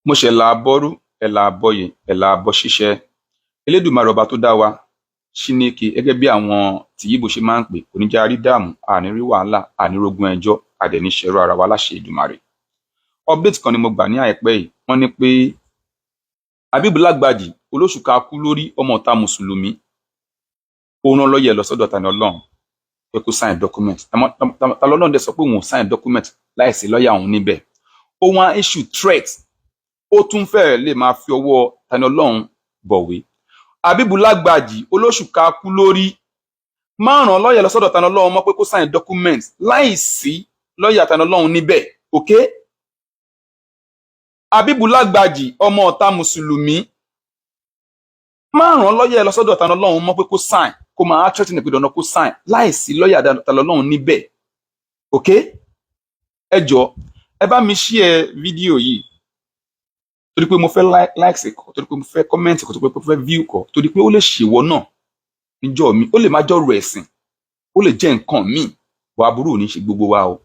Mo ṣe ẹ̀là àbọrú, ẹ̀là àbọyè, ẹ̀là àbọṣíṣẹ. Elédùmarè ọba tó dá wa Chineke, gẹ́gẹ́ bí àwọn tí Ìgbò ṣe máa ń pè, kò ní jẹ́ a rí dààmú, àní rí wàhálà, àní rógún ẹjọ́, àdẹ̀ní ṣẹrú ara wa láṣẹ Èdùmàrè. Update kan ni mo gbà ní àìpẹ́ yìí. Wọ́n ní pé Habib Lágbàjì, olóṣùká kú lórí ọmọ ọ̀tá mùsùlùmí, ó rán lọ́yẹ̀ lọ sọ́dọ̀ Tani Olohun pé kó sign document. Tani Olohun dẹ̀ sọ pé òun ò sign document láìsí lọ́yà òun níbẹ̀. Ó wá issue threat, ó tún fẹ́ẹ̀ lè máa fi ọwọ́ Tani Olohun bọ̀wé. Habib Lágbàjì, olóṣùká kú lórí, má rán lọ́yà lọ sọ́dọ̀ Tani Olohun mọ́ pé kó sign document láìsí lọ́yà Tani Olohun níbẹ̀, okay? Habib Lágbàjì, ọmọ ọ̀tá mùsùlùmí, má rán lọ́yà lọ sọ́dọ̀ Tani Olohun mọ́ pé kó sign, kó máa threaten pé dandan kó sign láìsí lọ́yà Tani Olohun níbẹ̀, okay? Ẹ jọ, ẹ bá mi share fídíò yìí, torí pé mo fẹ́ likes kọ, torí pé mo fẹ́ comment kọ, torí pé mo fẹ́ view kọ, torí pé ó lè ṣèwọ náà níjọ́ mi, ó lè má jọ̀rọ̀ ẹ̀sìn, ó lè jẹ́ nǹkan míì bọ́, aburú ò ní ṣe gbogbo wa o.